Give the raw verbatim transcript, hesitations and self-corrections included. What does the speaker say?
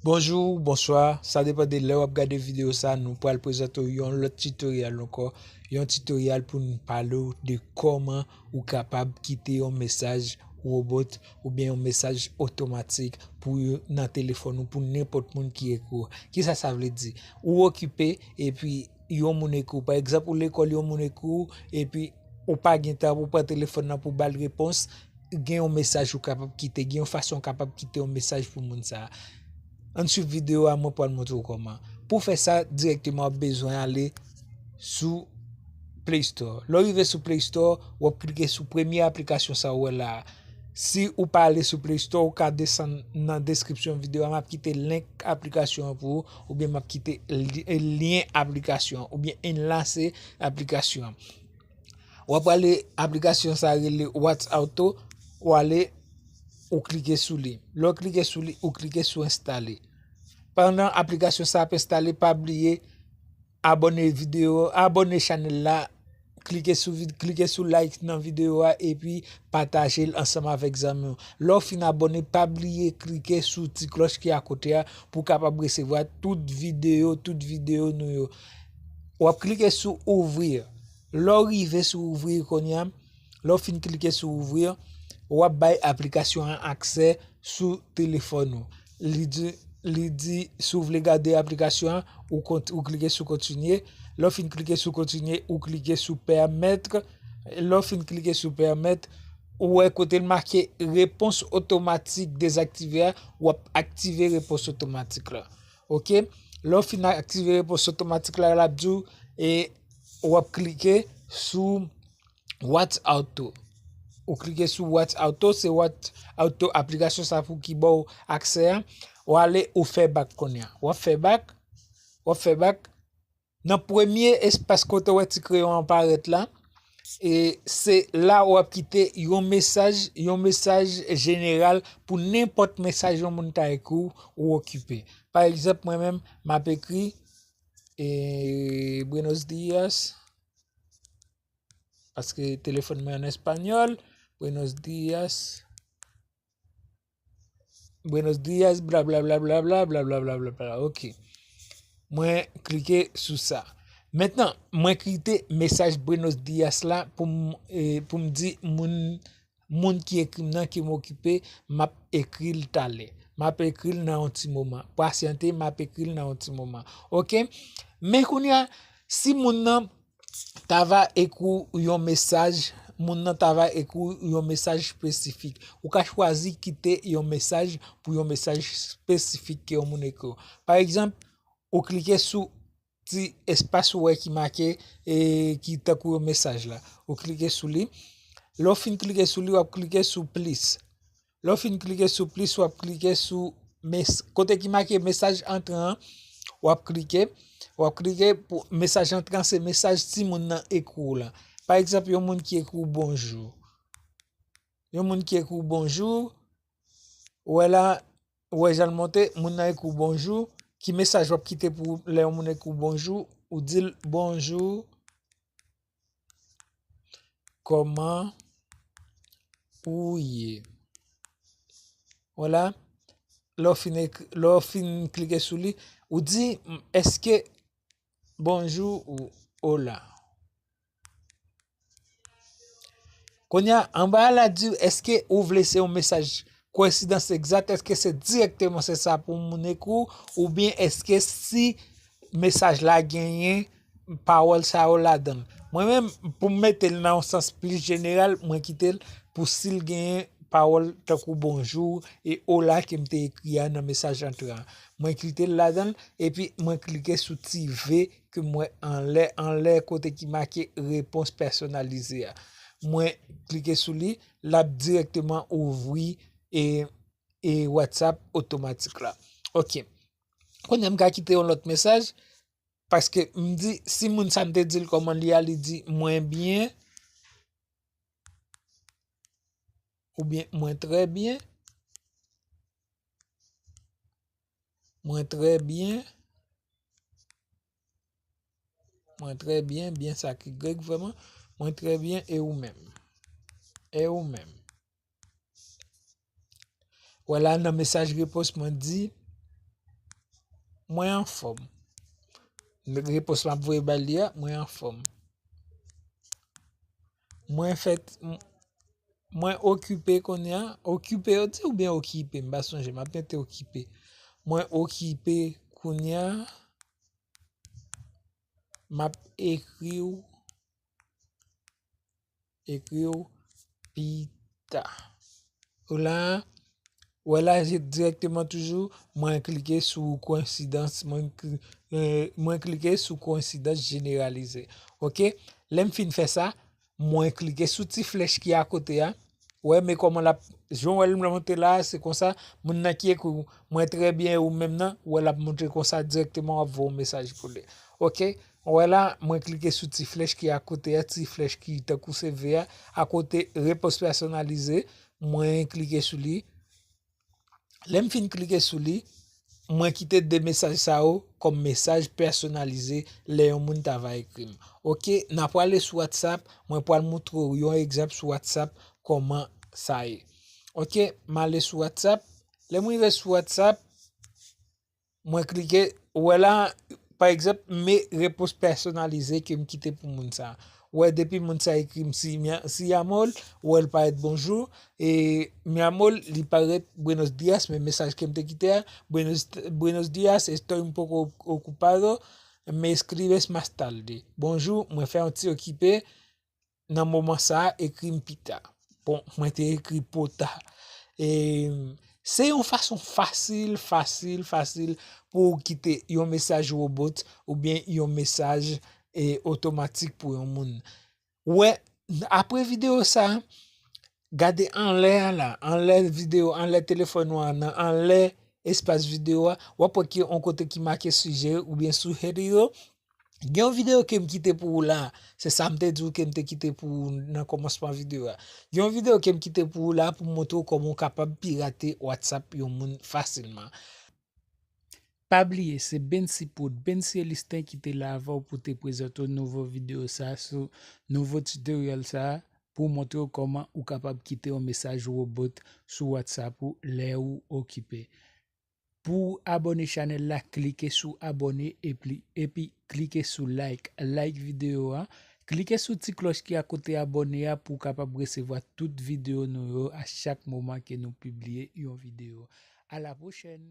Bonjou, bonswa, sa depann de lè w ap gade videyo sa, nou pral prezante w yon lòt titoryal ankò, yon titoryal pou n pale w de kòman ou kapab kite yon mesaj wobot oubyen yon mesaj otomatik pou yo nan telefòn ou pou nenpòt moun ki ekri w. Kisa sa vle di? Ou okipe epi yon moun ekri w. Pa egzanp, ou lekòl, yon moun ekri w epi ou pa gen tan pou pran telefòn nan pou ba l repons, gen yon mesaj ou kapab kite, gen yon fason ou kapab kite yon mesaj pou moun sa a. Ann swiv videyo a, mwen pral montre w kòman. Pou fè sa, dirèkteman w ap bezwen ale sou Play Store. Lè w rive sou Play Store, w ap klike sou premye aplikasyon sa w wè la a. Si ou pa ale sou Play Store, ou ka desann nan deskripsyon videyo a, m ap kite link aplikasyon an pou ou, oubyen m ap kite li- lyen aplikasyon an, oubyen enlase aplikasyon an. W ap ale, aplikasyon sa rele WhatsAuto, ou ale, ou klike sou li. Lè w klike sou li, ou klike sou enstale. Pandan aplikasyon sa ap enstale, pa bliye abòne videyo, abòne chanèl la, klike sou vid- klike sou like nan videyo a epi pataje l ansanm avèk zanmi w. Lè w fin abòne, pa bliye klike sou ti klòch ki akote a pou w kapab resevwa tout videyo, tout videyo nou yo. W ap klike sou ouvrir. Lè w rive sou ouvrir kounye a, lè w fin klike sou ouvrir, w ap bay aplikasyon an aksè sou telefòn ou. Li di, li di, si w vle gade aplikasyon an, ou kont- ou klike sou kontinye. Lè w fin klike sou kontinye, ou klike sou pèmèt. Lè w fin klike sou pèmèt, ou wè kote l make repons otomatik dezaktive a, w ap aktive repons otomatik la. Oke? Lè w fin aktive repons otomatik la, l ap di w, e w ap klike sou WhatsAuto. Ou klike sou WhatsAuto, se WhatsAuto aplikasyon sa pou ki ba w aksè a. Ou ale, ou fè bak kounye a. W ap fè bak, w ap fè bak. Nan premye espas kote w wè ti kreyon an parèt la, e se la w ap kite yon mesaj, yon mesaj jeneral pou nenpòt mesaj yon moun ta ekri w, ou okipe. Pa egzanp, mwen menm, m ap ekri, e, Buenos dias, paske telefòn mwen an espanyòl, Buenos dias, Buenos dias, bla bla bla bla bla bla bla bla bla bla. Ok. Mwen klike sou sa. Mentnan, mwen kite mesaj Buenos dias la pou m, e, pou m di moun, moun ki ekri m nan ke m okipe, m ap ekri l talè. M ap ekri l nan yon ti moman. Pasyante, m ap ekri l nan yon ti moman. Ok? Men kounye a, si moun nan ta va ekri w yon mesaj, moun nan ta va ekri w yon mesaj espesifik. Ou ka chwazi kite yon mesaj pou yon mesaj espesifik ke yon moun ekri w. Pa egzanp, ou klike sou ti espas ou wè ki make, e, ki tankou yon mesaj la. Ou klike sou li. Lè w fin klike sou li, w ap klike sou plis. Lè w fin klike sou plis, w ap klike sou mes- kote ki make mesaj antran an, w ap klike. W ap klike pou mesaj antran, se mesaj timoun nan ekri w la. Pa egzanp, yon moun ki ekri w bonjou. Yon moun ki ekri w bonjou, ou wè la, ou wè jan l monte, moun nan ekri w bonjou. Ki mesaj w ap kite pou lè yon moun ekri w bonjou? Ou di l bonjou, kòman ou ye? Vwala. Lè w fin ekri- lè w fin klike sou li, ou di, èske bonjou ou hola? Kounye a, anba a la di, èske ou vle se yon mesaj koyensidans egzat? Èske se dirèkteman se sa pou moun ekri w? Oubyen èske si mesaj la genyen pawòl sa yo ladan l? Mwen menm, pou m mete l nan yon sans plis jeneral, mwen kite l pou si l genyen pawòl tankou bonjou e ola ke m te ekri a nan mesaj antran an. Mwen kite l ladan l, epi mwen klike sou ti V ke m wè anlè, anlè kote ki make repons pèsonalize a. Mwen klike sou li, l ap dirèkteman ouvri e, e WhatsApp otomatik la. Ok. Kounye a m ka kite yon lòt mesaj, paske m di, si moun sa m te di l kòman li a, li di mwen byen, oubyen mwen trè byen, mwen trè byen, mwen trè byen, byen sa ki grèk vrèman, mwen trè byen, e ou menm? E ou menm? Vwala, nan mesaj repons mwen di, Mwen anfòm. Repons m ap voye ba li a, mwen anfòm. Mwen fèt, m- mwen okipe kounye a. Okipe yo di oubyen okipe, m pa sonje, m ap mete okipe. Mwen okipe kounye a. M ap ekri w, ekri w pita. Ou la, wè la, dirèkteman toujou, mwen klike sou koyensidans, mwen, eh, mwen klike sou koyensidans jeneralize. Oke? Lè m fin fè sa, mwen klike sou ti flèch ki akote a. Wè, men kòman l ap, jan w wè l monte la, se konsa, moun nan ki ekri w, mwen trè byen, ou menm nan, wè l ap montre konsa dirèkteman, w ap voye yon mesaj pou li. Oke? Wè la, mwen klike sou ti flèch ki akote a, ti flèch ki tankou se V a, akote repons pèsonalize, mwen klike sou li. Lè m fin klike sou li, mwen kite de mesaj sa yo kòm mesaj pèsonalize lè yon moun ta va ekri m. Oke, n a prale sou WhatsApp, mwen pral montre w yon egzanp sou WhatsApp kòman sa ye. Oke, m ale sou WhatsApp. Lè m rive sou WhatsApp, mwen klike, ou wè la, pa egzanp, men repons pèsonalize ke m kite pou moun sa. Ou wè, depi moun sa ekri m si, si amol, ou wè l parèt bonjou, e mi amor, li parèt buenos días, men mesaj ke m te kite a, buenos, buenos días, estoy un poco ocupado, me escribes más tarde. Bonjou, mwen fè yon ti okipe, nan moman sa a, ekri m pita. Bon, mwen te ekri pota. E, se yon fason fasil, fasil, fasil pou w kite yon mesaj robot oubyen yon mesaj, e, otomatik pou yon moun. Wè, apre videyo sa, gade anlè a la, anlè videyo, anlè telefòn ou an, nan anlè espas videyo a, w ap wè ki yon kote ki make sijere oubyen sijerido. Gen yon videyo ke m kite pou ou la, se sa m te di w ke m te kite pou ou nan kòmansman videyo a. Gen yon videyo ke m kite pou ou la pou m montre w kòman w kapab pirate WhatsApp yon moun fasilman. Pa bliye, se Bensi Prod, Bensi Elistin ki te la avè w pou te prezante w nouvo videyo sa sou nouvo tutorial sa pou montre w kòman ou kapab kite yon mesaj robot sou WhatsApp ou lè ou okipe. Pou abòne chanèl la, klike sou abòne epi, epi klike sou like. Like videyo a. Klike sou ti klòch ki akote abòne a pou w kapab resevwa tout videyo nou yo a chak moman ke nou pibliye yon videyo. A la pwochèn!